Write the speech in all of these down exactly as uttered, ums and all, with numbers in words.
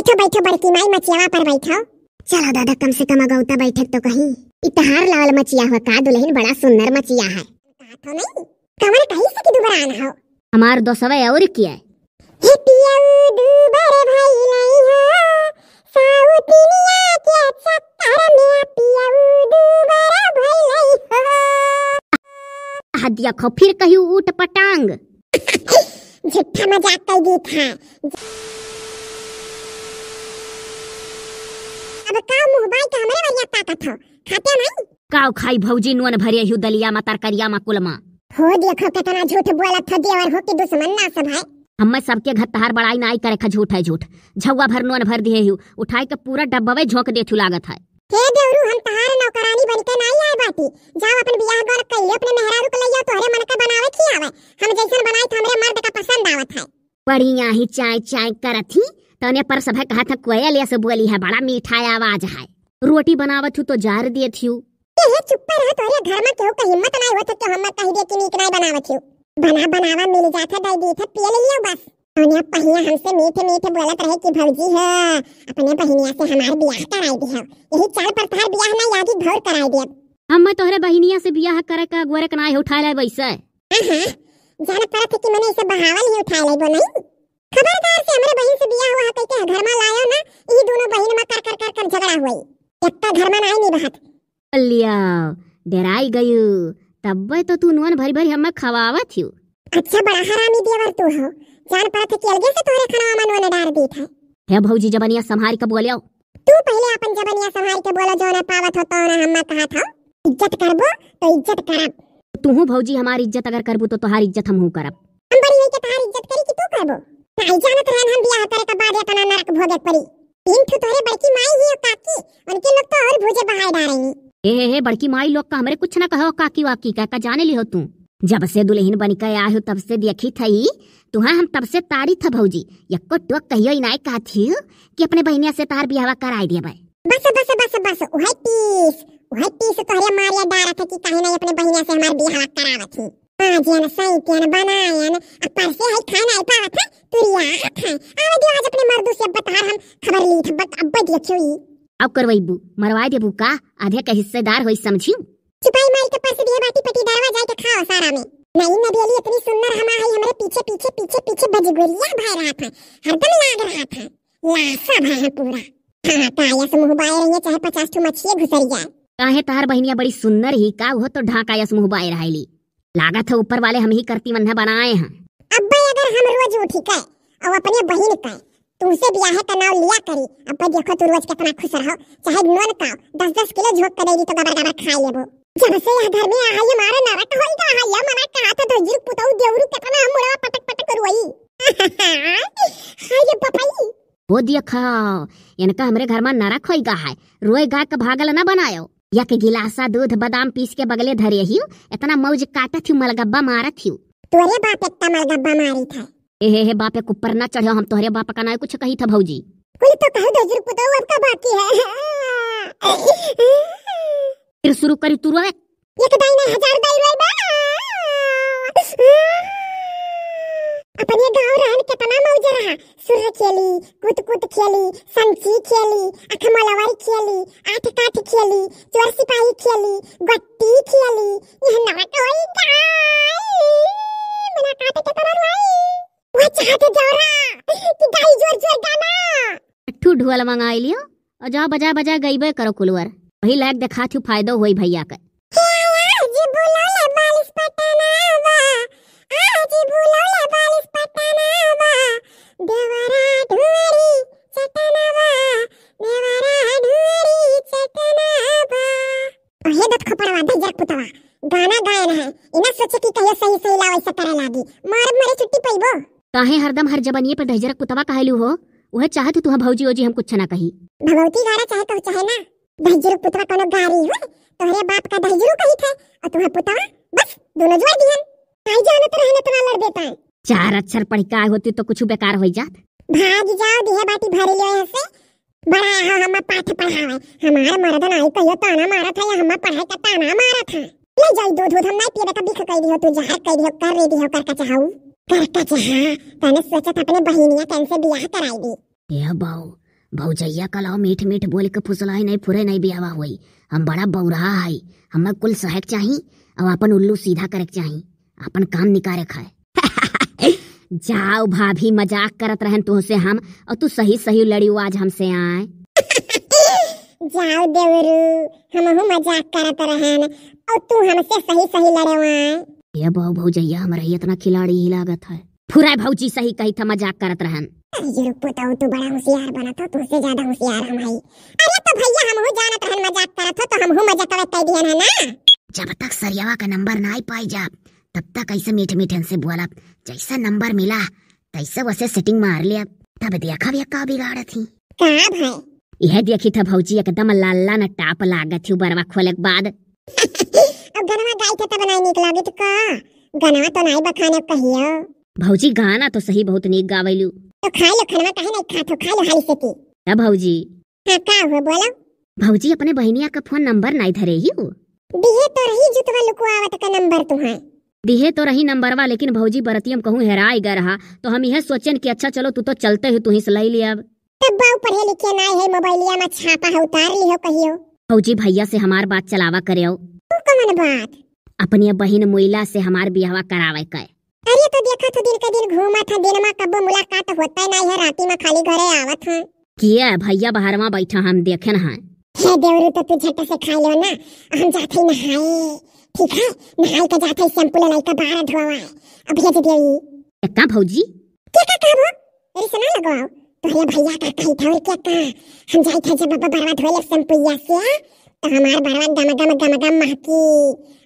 तो बैठो बड़की माई, मचियावा पर बैठो। चलो दादा, कम से कम अगौता बैठक तो कहीं। ई तहार लाल मचिया हो का दुलहिन, बड़ा सुंदर मचिया है। कहा तो नहीं, कमर कहीं से कि दुबरान हो। हमार दोसवे और किया है। हे पियऊ दुबर भइलई हो, साउतिनिया के चक्कर में पियऊ दुबर भइलई हो। हदिया खो फिर कही उठ पटांग। झूठा मजाक कर दी था। अब का मुंह बाई के हमरे वरिया ताकत हो? खाते नहीं? काव खाई भौजी, नोन भरे हु दलिया मा, तरकरिया मा, कुल मा। हो देखो कितना झूठ बोलत हो देवर हो कि दुश्मन ना सब है। हम्मे सबके घर तहार बड़ाई नाई करे खा, झूठ है झूठ। झौवा भर नोन भर दिहे हु, उठाई के पूरा डब्बवे झोंक देथु लागत है। हे देवरू, हम तहार नौकरानी बन के नाई आए बाटी। जाओ अपन बियाह गोर कइले अपने मेहरारू के लइया, तोहरे मन के बनावे खियावे। हम जैसन बनाई तो हमरे मर्द का पसंद आवत है। बढ़िया ही चाय चाय करत ही, तने पर सभे कहत है कोयल ऐसे बोली है, बड़ा मीठा आवाज है। रोटी बनावत हूँ तो जार देत हूँ। ए हे, चुप्पे रह, तोहरे घर में केहू के हिम्मत नाई होत कि हम कह दे कि नीक नाई बनावत हूँ। बना बनावा मिल जात है, दे दीत है, पिए ले लियो बस। तने पहिया हमसे मीठे मीठे बोलत रहे कि भौजी हो, अपने बहिनिया से हमार बियाह कराई दियो। यही चाल पर तहार बियाह ना यादी भौर कराई दियो। हम तोहरे बहिनिया से बियाह करे का गोरख नाई उठा ले वैसे। हाँ, हाँ, जान परत है कि मैंने इसे बहावल ही उठा लेबो नहीं। खबरदार से हमरे बहिन से बियाह हुआ कह के घर में लायो ना, ई दोनों बहिन में कर कर कर कर झगड़ा हुई। एक तो घर में नाई निभात। लिया, डेराई गयू, तब्बे तो तू नोन भरी भरी हमें खवावत हियो। अच्छा, बड़ा हरामी देवर तू हो, जान परत है कि अलगे से तोहरे खाना में नोन डार दीत है। हे भौजी, जबनिया संभारी के बोलियो। तू पहले अपन जबनिया संभारी के बोलो, जो ना पावत हो तो ना हम्मा कहा था। इज्जत करबो तो इज्जत करब। तूहू भौजी हमार इज्जत अगर करबू तो तोहार इज्जत हमहू करब। हम बड़ी होई के तोहार इज्जत करी कि तू करबो? नाई जानत रहन हम बियाह करे के बाद इतना नरक भोगे पड़ी। तीन ठो तोहरे बड़की माई ही काकी, उनके लोग तो और भूजे बहाए डारेनी। हे, हे, हे, बड़की माई लोग का हमरे कुछ ना कहो, काकी वाकी का, का जाने ली हो तू? जब से दुल्हन बन के आए हो तब से देखी थई, तुहा हम तब से तारी था भौजी, यक्को टोक कहियो ही नाई कहत ही कि अपने बहिनिया से तार बियाहवा कराई दिया भाई। बस, बस, बस, बस, उहे टीस, उहे टीस तोहरे मारिया डारत है कि काहे नाई अपने बहिनिया से हमार बियाहवा करावत ही। आज यन सैतियन बनायन, आ परसे है खाए नाई पावत है, तुरिया खाए। आवे दियो आज अपने मर्दू से बतार हम खबर ली था, बट अब देखियो ई। अब करवैबू, मरवाई देबू का? आधे के हिस्सेदार होई समझियो। चुपाई मारी के परस दिए बाटी पटीदारवा, जाए के खाओ सारा में। नहीं नबेली इतनी सुंदर हमा है, हमरे पीछे, पीछे, पीछे, पीछे बजगुरिया भय रहा था, हरदम लाग रहा था। लासा भय है पूरा। हाँ, तो आया से मुँह बाए रहिए, चाहे पचास ठो मछिए घुसर जाए। काहे तहार बहिनिया बड़ी सुंदर ही का, वो तो ढाका यस मुँह बाए रहली। लागत है ऊपर वाले हम ही करती वन्हा बनाए हैं। अब्बे अगर हम रोज उठी के और अपने बहिन के तुमसे बियाहे का नाव लिया करी, अब्बे देखो तू रोज कितना खुश रहो, चाहे नोन का दस दस किलो झोंक के दे दी तो गबर गबर खा लेबो। जब से यह घर में आया ये मारे नरक होई गा है, ये मना कहा था धोजुर पुतऊ देवरू कितना हम मुड़वा पटक पटक रोई। हाय रे बपाई। वो देखा, इनका हमरे घर में नरक होई गा है, रोए गा के भागल ना बनायो। एक गिलासा दूध बादाम पीस के बगले धरे हियो, इतना मौज काटत हियो, मलगब्बा मारत हियो। तोरे बाप इतना मलगब्बा मारी था। ए हे हे बाप, एक ऊपर ना चढ़ो, हम तोहरे बाप का ना कुछ कही था भौजी। कुल तो कहो धोजुर पुतऊ, अब का बाकी है? फिर शुरू करी तू रोए। एक दाई ना हजार दाई रोए बा। अपने गाँव रहन कितना मौज रहा। सुर्र खेली, कूद कूद खेली, संची खेली, अखमलवारी खेली, आठ काठ खेली, चोर सिपाही खेली, गट्टी खेली। यह नरक होई गाई। मना काटे के तरह लाई। वो चाहते देवरा कि गाई जोर जोर गाना। ठू ढोल मंगाई लियो। और जाओ बजा बजा गईबे करो कुलवर। वही लायक देखात हूँ, फायदो होई भैया के। आज बुलौले बालिस पटनावा, आज बुलौले बालिस पटनावा, देवरा ढुअरी चटनावा, देवरा ढुअरी चटनावा। और हे दत खपड़वा, दहिजरक पुतवा, गाना गायन है, इना सोचे कि कहियो सही सही लावे से करे लागी, मार मारे छुट्टी पइबो। काहे हरदम हर जबनिए पे दहिजरक पुतवा कहलू हो? उहे चाहत हूँ तुहा भौजी ओजी हम कुछ ना कही। भगवती गाड़ा चाहे कहू चाहे ना, दहिजरू पुतवा कोनो गारी हो, तोहरे बाप का दहिजरू कही थे, और तुहा पुतवा, बस दोनों जोड़ दिहन। आई जानत रहन इतना लड़ देता है। चार अक्षर पढ़ के आए होती तो कुछ बेकार हो जात। भाग जाओ, दिहे बाटी भरी लियो यहाँ से। बड़ा हो हम पाठ पढ़ावे, हमार मर्द नाई कहियो ताना मारत है, हम पढ़ाई का ताना मारत है। ले जाई दूध, दूध हम नाई पियबे, का बिख कई दियो, तू जहर कई दियो, कर रे दियो, कर का चाहू, कर का चाहा। तने सोचत अपने बहिनिया कन से बियाह कराई दी। ए बाऊ, भौजैया का लाओ मीठ मीठ बोल के फुसलाई नहीं, फुरे नहीं बियावा होई। हम बड़ा बौरहा हई, हमें कुल सहे के चाही अउर आपन उल्लू सीधा करे के चाही, आपन काम निकारे खाए। जाओ भाभी, मजाक करत रहन तुहसे हम, अउर तू सही सही लड़ियो आज हमसे आए। जाओ देवरू, हमहू मजाक करत रहन, अउर तू हमसे सही सही लड़ियो आए। ए बहू भौजैया, हमरा ही इतना खिलाड़ी ही लागत है। फुराए भौजी सही कही था, मजाक करत रहन। अरे रुको तो, तू बड़ा होशियार बनत हो, तुझसे ज्यादा होशियार हम हई। अरे तो भैया, हमहू जानत रहन मजाक करत हो, तो हमहू मजाकवे कई दिहन है ना। जब तक सरियावा का नंबर ना आई पाई जाब, तब तक ऐसे मीठ मीठ से बोलब, जैसे नंबर मिला तैसे वैसे सेटिंग मार लिया, तब देखा भी का बिगाड़त ही। का भाई? यह देखी था भौजी, एकदम लाला न टाप लागत ही बरवा खोले के बाद। अब गनवा गाई थे तब नहीं निक लागित का? गनवा तो नहीं बखाने कहियो। भौजी गाना तो सही बहुत नीक गावेलू। तो खा लो खनवा, काहे नहीं खात हो? खा लो हाली से की। का भौजी? हाँ, का हुआ बोलो? भौजी अपने बहिनिया का फोन नंबर नहीं धरे ही हो। दिहे तो रही जुतवा लुकवावत का नंबर तुम्हें। दिहे तो रही नंबरवा, लेकिन भौजी बरतियम कहूँ हेराई गए रहा, तो हम यह सोचेन कि अच्छा चलो तू तो चलते हो, तू ही से लई लिया अब। तब बाऊ पढ़े लिखे नाय है, मोबाइलिया में छापा है, उतार लिहो कहियो। भौजी भैया से हमार बात चलावा करे हो। तू कमन बात? अपनी बहिन मुइला से हमार बियाहवा करावे के। अरे तो देखा तो दिन के दिन घूमत है, दिन में कब्बो मुलाकात होता ही नाय है, राती में खाली घरे आवत है। किए भैया बहरवा बैठा हम देखे न हैं। हे देवरू तो तू झट से खा लो ना, हम जाते ही नहाए, ठीक है? नहाए के जाते ही शैम्पू ले लाई के बारह धोवाए, अब भेज देवी। ए का भौजी? के का कहबो? रिस ना लगवाओ। तोहरे भैया का कही था और क्या का? हम जाई था जब बब्बा बरवा धोए ले शैम्पूया से, तो हमार बरवा गम गम गम गम महकी।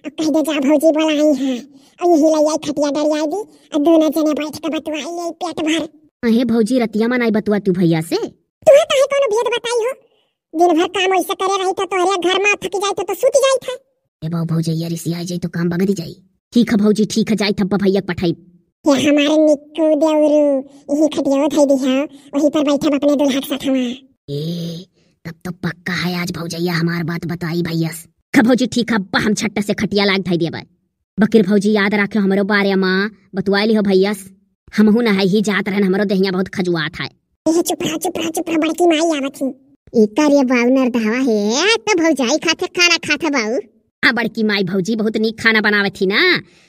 अब कह दे जा भौजी बोलाई है। और यही ले आई खटिया डरियाई दी, और दोनों जने बैठ के बतुआई ले पेट भर। अहे भौजी, रतिया में नाई बतुआ तू भैया से? तुहे काहे कोनो भेद बताई हो? दिन भर काम ऐसे करे रही था, तोहरे घर में थक जाई था तो सूत जाई था। ए बाऊ भौजैया रिसिया जाई तो काम बगड़ी जाई। ठीक है भौजी, ठीक है, जाई थब्बा भैया के पठाई। ये हमारे निक्कू देवरू, यही खटिया धई दी है, वहीं पर बैठब अपने दुल्हा के साथ हुआ। ए, तब तो पक्का है आज भौजैया हमार बात बताई भैया से। खा भौजी, ठीक है, अब्बा हम छट्टा से खटिया लाग धई दिया बा। बकिर भौजी याद राखे हमरो बारे मा, बतुआ लिहो भैया से। हमहू नहाई ही जात रहन, हमरो देहिया बहुत खजुआत है। ए, चुप रहा, चुप रहा, चुप रहा, बड़की माई आवत ही। ई का रे बाऊ नरदहवा है, त भौजाई खाथे खाना खाथे बाऊ। हाँ बड़की माई, भौजी बहुत नीक खाना बनावत ही ना,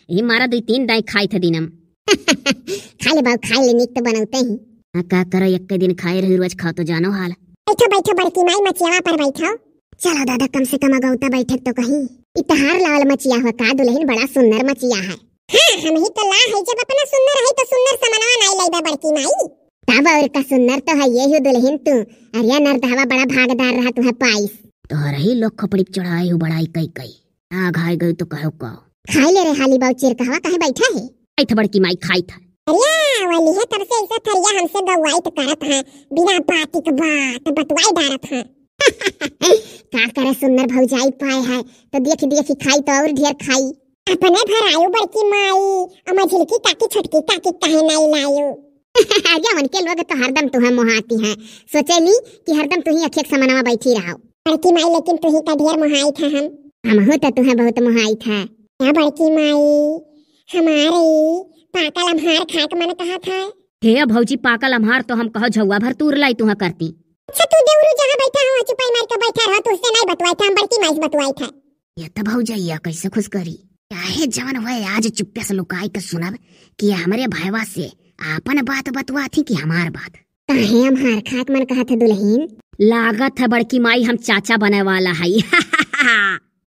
यही मारा दुई तीन दाई खाई थे दिनम। खा ले बाऊ, खा ले, नीक तो बनौते ही। हाँ का करो, एक दिन खाए रही, रोज खाओ तो जानो हाल। बैठो, बैठो बड़की माई, मचियावा पर बैठो। चलो दादा, कम से कम अगौता बैठक तो कहीं। ई तहार लावल मचिया हुआ का दुल्हन, बड़ा सुंदर मचिया है। हाँ, हम ही तो ला है, जब अपना सुंदर है तो सुंदर समनवा नाई लाइबा बड़की माई। तब और का सुंदर तो है ये हो दुल्हन तू। अरे नरदहवा बड़ा भागदार रहा तुहे पाइस। तोहर ही लोग खोपड़ी पे चढ़ाए हो बड़ाई कई कई। ना घाई गई तो कहो का। खाई ले रे हाली बाऊ, चिरकहवा काहे बैठा है? खाई था बड़की माई, खाई था। अरे वाली है, तब से ऐसा थरिया हमसे गवाई तो करत है, बिना बात के बात बतवाई डारत है। का करे सुंदर भौजाई पाए है, तो देख देख खाई तो और ढेर खाई। अपने भरायो बड़की माई, अमा झिलकी काकी छोटकी काकी काहे नाई लायो? अरे उनके लोग तो हरदम तुहे मोहाती हैं, सोचेली कि हरदम तुही अखियक समनवा बैठी रहो। बड़की माई लेकिन तुही का ढेर मोहाई था हम। हमहू तो तुहे बहुत मोहाई था। क्या बड़की माई, हमारे पाकल अम्हार खाए के मन कहा था। हे भौजी, पाकल अम्हार तो हम कहो झौआ भर तूर लाई तुहे करती। अच्छा तू देवरू जहाँ बैठा हो चुपाई मार के बैठा रहो, तुझसे नहीं बतवाई था, हम बड़की माई से बतवाई था। ये तो भौजैया कैसे खुश करी? चाहे जवन होए, आज चुप्पे से लुकाई के सुनब कि ये हमरे भयवा से आपन बात बतवा थी कि हमार बात। काहे हमार खाक मन कहत है दुल्हन? लागत है बड़की माई हम चाचा बने वाला है।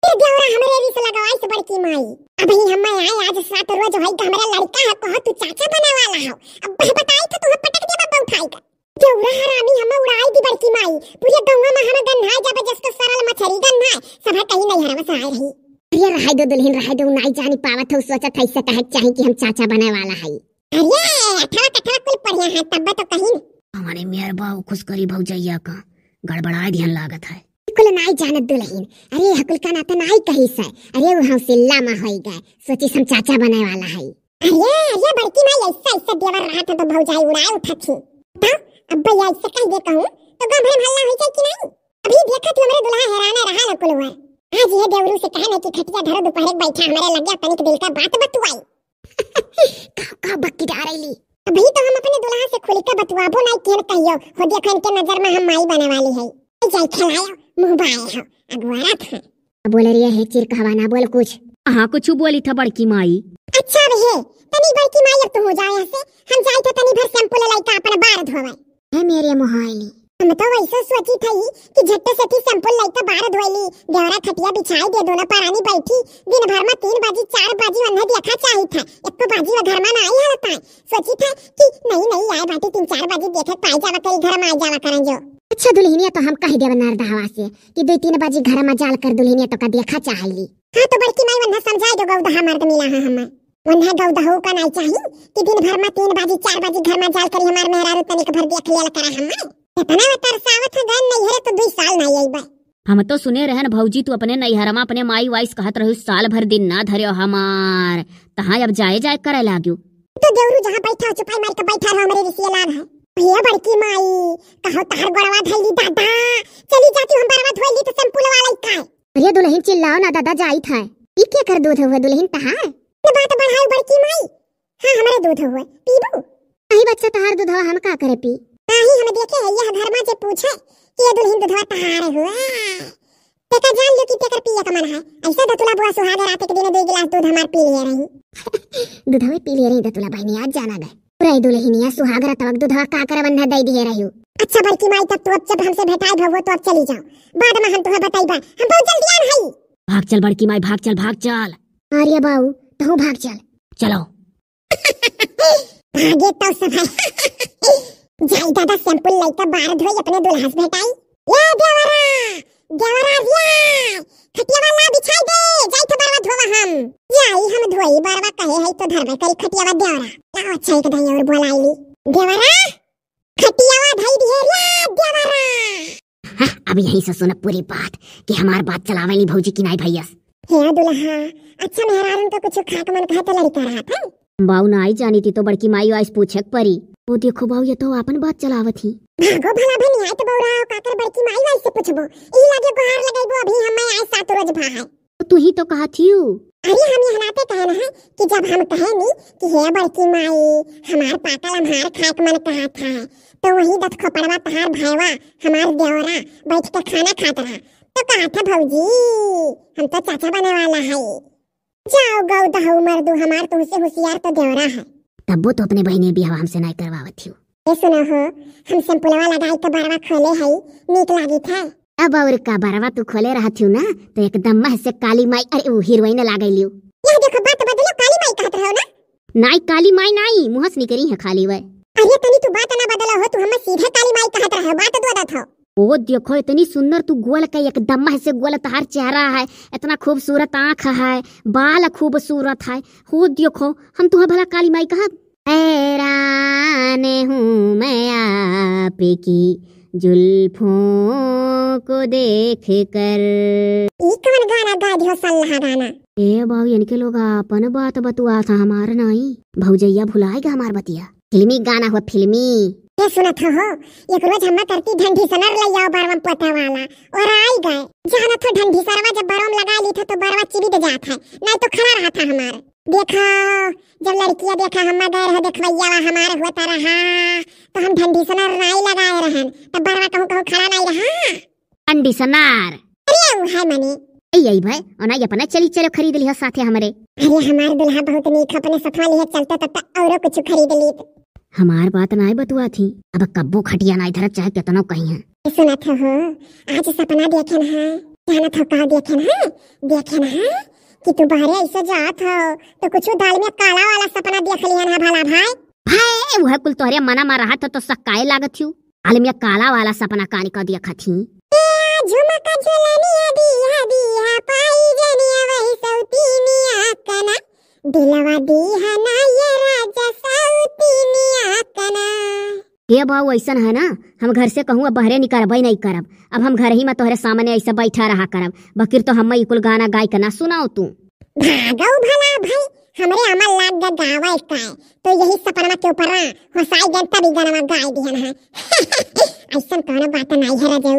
फिर देवरा हमरे रिस लगवाई से बड़की माई। अबही हम आए आज सात रोज होई के हमरा लड़का है कहो तू चाचा बने वाला हो। अब बताई तो तुम्हें पटक दे बब्बा उठाई का। देवरा हरामी हमें उड़ाई दी बड़की माई, पूरे गौवा में हमें गन्हाए जब जस के सरल मछरी गन्हाए, सब कहीं नहीं हरवा से आए रही। अरे रहाई दो दुल्हन, रहाई दो, नाई जानी पावत हो, सोचत है इससे कहे के चाही कि हम चाचा बने वाला है। अरे अठवा कठवा कुल पढ़िया है तब तो कहीं। हमारे मेहर बाऊ खुश करी भौजैया का, गड़बड़ाए ध्यान लागत है। कुल नाई जानत दुल्हन, अरे हकुल का नाता नाई कही से, अरे वो हौसिल्ला में होई गए, सोची हम चाचा बने वाला है। अरे, अरे, बड़की माई, ऐसा, ऐसा देवर रहा था तो भौजाई उड़ाए उठत थी। तो अब भैया ऐसे कह दे कहूँ, तो गाँव भर में हल्ला होई जाए कि नहीं? अभी देखत हमरे दुल्हा हैराने रहा न कुलवर। आज ये देवरू से कहा न कि खटिया धरो, दोपहर के बैठा हमारे लगे, तनिक दिल का बात बतुआई। का, का बक्की डारेली? अभी तो हम अपने दुल्हा से खुल के बतुआबो नाई केन कहियो, हो देखो इनके नजर में हम माई बने वाली है। ए जाई खेलायो, मुँह बाए हो, अगुआरत है। अब बोले रही है चिरकहवा ना बोल कुछ। हाँ कुछ बोली था बड़की माई। अच्छा अब हे, तनी बड़की माई अब तू हो जाए यहाँ से, हम जाई था तनी भर shampoo ले लाई का अपन बार धोवे। हे मेरे मोहाइली। हम तो वैसे सोची थी कि झट्टे से थी shampoo लाई तो बार धोली, देवरा खटिया बिछाई दे, दोनों परानी बैठी, दिन भर में तीन बाजी चार बाजी वन्हे देखा चाही था, एक तो बाजी वो घर में ना आई हालत है। सोची था कि नहीं नहीं आए बाटी तीन चार बाजी देखे पाई जावा करी घर में आ जावा करन जो। अच्छा दुल्हनिया तो हम कह देवे नरदहवा से कि दो तीन बाजी घर में जाल कर दुल्हनिया तो का देखा चाहली। हाँ तो बड़की माई वन्हे समझाई दो गौदहा मर्द मिला है हमें। वन्हे गौदहू का नाई चाही कि दिन भर में तीन बाजी चार बाजी घर में जाल करी हमार मेहरारू तनिक भर देख लिया करा हमें। इतना वो तरसावत है गन नैहरे तो दुई साल नाई आई बा। हम तो सुने रहन भौजी तू अपने नैहरमा अपने माई वाइस कहत रहू साल भर दिन ना धर्यो हमार। तहाँ अब जाए जाए करे लाग्यो। तो देवरू जहाँ बैठा हो चुपाई मार के बैठा रहो हमरे रिसिया लाग है। भैया बड़की माई कहो तार गोड़वा धैली दादा। चली जाती हम बरवा धोली तो shampoo वाला का। अरे दुल्हन चिल्लाओ ना दादा जाइत है। ई के कर दूध हुआ दुल्हन तहार? ये बात बढ़ाई बड़की माई। हाँ हमरे दूध हुआ पीबू? नहीं बच्चा तहार दूधवा हम का करे पी? नहीं हम देखे है यह घर में जे पूछे कि ये दुल्हन दूधवा तहार हुआ। तेका जान लो कि तेकर पिए का मन है। ऐसा दतुला बुआ सुहाग रात के दिन दो गिलास दूध हमार पी लिए रही। दूधवे पी लिए रही दतुला बहनी आज जाना गए। पूरा दुल्हनिया सुहाग रतवा के दूधवा का करवन ना दे दिए रही। अच्छा बड़की माई तब तू अब जब हमसे भेटाई भवो तो अब चली जाओ। बाद में हम तुम्हें बताई बा। हम बहुत जल्दी आन हई। भाग चल बड़की माई भाग चल भाग चल। अरे बाऊ तहू भाग चल। चलो। भागे तो सब है। जाई दादा shampoo लइका बार धोई अपने दुल्हा से भेटाई। ए देवरा, देवरा रिया, खटियावा ला बिछाई दे, जाई तो बरवा धोवा हम। जाई हम धोई बरवा कहे है तो धरबे करी खटियावा देवरा। लाओ अच्छा एक दाई और बोलाई ली। देवरा, खटियावा धई दिए रिया देवरा। हाँ, अब यहीं से सुन पूरी बात कि हमार बात चलावे ली भौजी की नाई भैयस। हे दुल्हा, अच्छा मेहरारून का कुछ खाक मन कहे तो लड़का रहत है। बाऊ नाई जानी थी तो बड़की माई आइस पूछे के परी। वो देखो बाऊ ये तो आपन बात चलावत ही। भागो भला भनिया तो बौरा काकर बड़की माई आइस से पूछबो। ई लागे गुहार लगैबो अभी हमें आए सात रोज भा है। तो तू ही तो कहा थी। अरे हम यह नाते कहना है कि जब हम कहे नी कि हे बड़की माई हमार पाकल हमार खाक मन कहा था तो वही दत खोपड़वा तहार भाईवा हमार देवरा बैठ के खाना खात रहा तो कहा था भौजी हम तो चाचा बने वाला है। जाओ गौ दहू मर्दू हमार तुमसे होशियार तो देवरा है। तब्बो तो अपने बहने बियाह हमसे नाई करवावत हियो। ए सुनो हो, हम शैम्पूलवा लगाई के बरवा खोले हई, नीक लागित है। अब और का बरवा तू खोले रहत हियो ना तो एकदम मह से काली माई अरे वो हीरोइन लागे लियो। यह देखो बात बदलो काली माई कहत रहो ना। नाई काली माई नाई मुहस निकरी है खाली वै। अरे तनी तू बात ना बदलो हो तू हमें सीधे काली माई कहत रहो बात दो दत हो। ओ देखो इतनी सुंदर तू गोल के एकदम मह से गोल तहार चेहरा है। इतना खूबसूरत आँख है। बाल खूबसूरत है। हो देखो हम तुम्हें भला काली माई कहब। हैरान हूँ मैं आपकी जुल्फों को देख कर। ई कौन गाना गा दियो सल्लाह गाना। ए बाबू इनके लोग अपन बात बतुआ था हमार नाई। भौजैया भुलाएगा हमार बतिया। फिल्मी गाना हुआ फिल्मी। ये सुनत हो, एक रोज हम्मा करती ढंढी सनर ले आओ बरवा पोता वाला। और आई गए। जानत हो ढंढी सरवा जब बरवा में लगा ली था तो बरवा चिबिद जात है। नाई तो खड़ा रहा था हमार। देखो, जब लड़किया देखा हम्मा गए रहे देखवैया वा हमार होता रहा, तो हम ढंढी सनर नाई लगाए रहन। तब बरवा कहूँ कहूँ खड़ा नाई रहा। ढंढी सनर। अरे वो है मने। ए यही भाई, और नाई अपना चली चलो खरीद लियो साथे हमरे। अरे हमार दुल्हा बहुत नीक अपने सथवा लिहे चलते तब तक औरो कुछ खरीद लीत। हमार बात नाई बतुआ थी। अब कब्बो खटिया नाई धरत चाहे कितनो कही है। सुनत हो, आज सपना देखेन है। जानत हो का देखेन है? देखेन है कि तू बहरे ऐसे जात हो तो कुछ दाल में काला वाला सपना देख लिहन है भला भाई। भाई वह कुल तोहरे मना मा रहत हो तो सक्काए लागत हियो। दाल में काला वाला सपना कानी का देखत ही। ए झुमका झुलनिया दिया दिया पाई जनिया वही सौतीनिया कना। दिलवा दिया ना ये राजा सौतीनिया कना। हे बाऊ ऐसन है ना, हम घर से कहूँ अब बहरे निकलबे नहीं करब। अब हम घर ही में तोहरे सामने ऐसे बैठा रहा करब। बकिर तो हम ई कुल गाना गाय के ना सुनाओ तू। भागो भला भाई, हमरे अमल लाग ग गावे का, तो यही सपनवा के ऊपर होसाई गन तभी गनवा गाय दिहन है। ऐसन कौनो बात नहीं है रजऊ।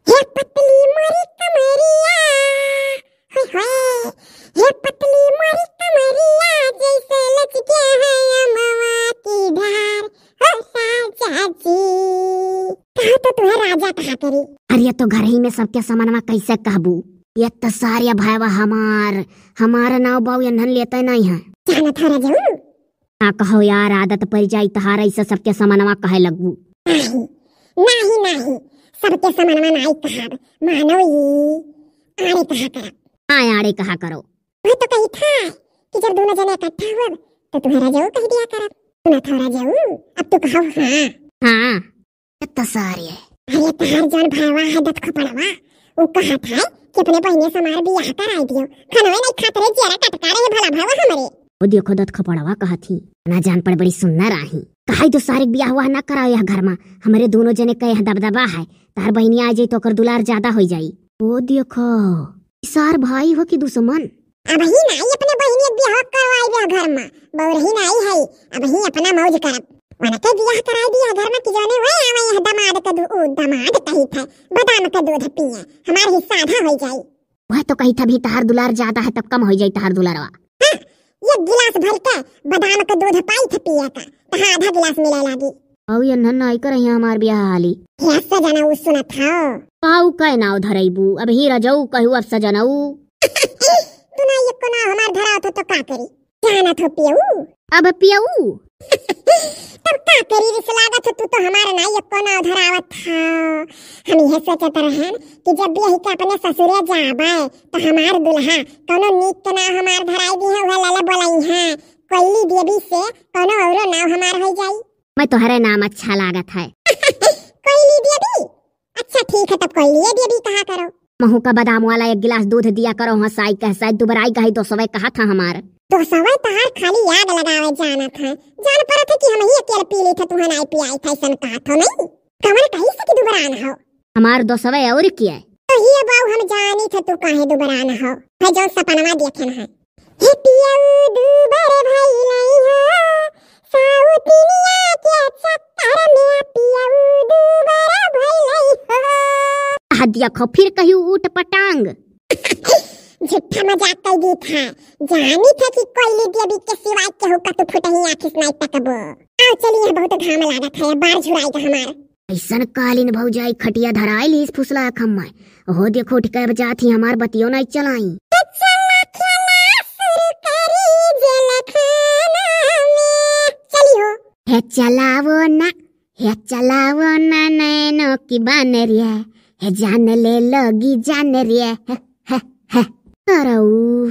हे पतली मोरी कमरिया, होय होय, हे पतली मोरी कमरिया, जैसे लचके है अमवा की डाढ़। तो, तो तुहे राजा कहा करी। अरे तो घर ही में सबके समनवा कैसे कहबू? ये तो सारे भयवा हमार, हमार नाव बाऊ एन्हन लेते नहीं है। जानत हो रजऊ? का कहो यार, आदत पड़ जाई तहार ऐसे सबके समनवा कहे लगबू। नहीं, नहीं, नहीं, सबके समनवा नहीं कहब, मानो ई आड़े कहा करब। हाँ, आड़े कहा करो। वह तो कही था कि जब दोनों जने इकट्ठा हुआ तो तुम्हारा जाऊ कह दिया करब। सुना था रजऊ, अब तू कहो हाँ। हाँ। ये तो सारे। अरे तहार जौन भावा है दत खपड़वा, उ कहत है कि अपने बहिने से हमार बियाह कराई दियो। खनवे नहीं खात रहे, जियरा टटका रहे भला भावा हमरे। वो देखो दत खपड़वा कहत ही, ना जान पड़ बड़ी सुन्नर आही। कहाई तो सारे बियाह हुआ ना कराओ यह घर में, हमरे दोनों जने का यह दबदबा है, तहार बहिनी आ जाई तो ओकर दुलार ज्यादा हो जाई। वो देखो, सार भाई हो कि दुश्मन? अबही नाई अपने बहिनी के बियाह करवाई दे घर में, बौरही नाई है, अबही अपना मौज करब। उनके बियाह कराई दिया घर में कि जौने हुए आवे यह दामाद के दू-, उ दामाद कही थे, बादाम के दूध पिए, हमार हिस्सा आधा हो जाई। वह तो कही था भी तहार दुलार ज्यादा है, तब कम हो जाई तहार दुलारवा। हाँ, ये गिलास भर के बादाम के दूध पाई थे पिए का, तहाँ आधा गिलास मिले लागी। अउ ये नन्ना आई कर यहाँ हमार बियाह हाली। हे सजना उ सुनत हो। पाऊ कै नाव धरैबू, अबही रजऊ कहू अब सजनऊ। तू ना एको नाव हमार धरावत हो तो का करी? जानत हो पियऊ? अब पियऊ? तब का करी, रिस लागत हो, तू तो हमार ना एको नाव धरावत हो। हम यह सोचत रहन कि जब भी यही के अपने ससुरे जाबे तो हमार दुल्हा कौनो नीक के नाव हमार धराई दी है, वह लाला बोलाई है कोयली देवी से कौनो औरो नाव हमार हो जाई। मैं तोहरे नाम अच्छा लागत है। कोयली देवी? अच्छा ठीक है, तब कोयली देवी कहा करो। महू का बादाम वाला एक गिलास दूध दिया करो, हाँ साई कह साई दुबराई गई दो सौ कहा था हमार। दो सौ तहार खाली आग लगावे जानत है, जान परत है कि हम ही अकेले पी लेते, तुहे नाई पियाई था, ऐसन कहा था नहीं। कमर कहीं से कि दुबरान हो? हमार दो सौ और किया है। तो ये बाऊ हम जानी थे तू काहे दुबरान हो, है जौन सपनवा देखे है। हे पियऊ दुबर भइलई हो, साउतिनिया के चक्कर में पियऊ दुबर भइलई हो। आ देखो, फिर कही उठ पटांग। झूठा मजाक कर दी था, जानी थे कि कोयली देवी के सिवाय केहू का तू फुटही आँखी से नहीं तकबो। आओ चलिए, बहुत घाम लागत है, बार झुराई का हमार। ऐसन कालीन भौजाई खटिया धराई लीस फुसला खम्मा। ओहो देखो उठ के अब जात ही हमार बतियो नहीं चलाई। तो चला खेला शुरू करी जेलखाना में। चली हो। हे चलावो ना, हे चलावो ना नैनो की बान रे, हे जान ले लोगी जान रे, हे, हे, हे। करऊ।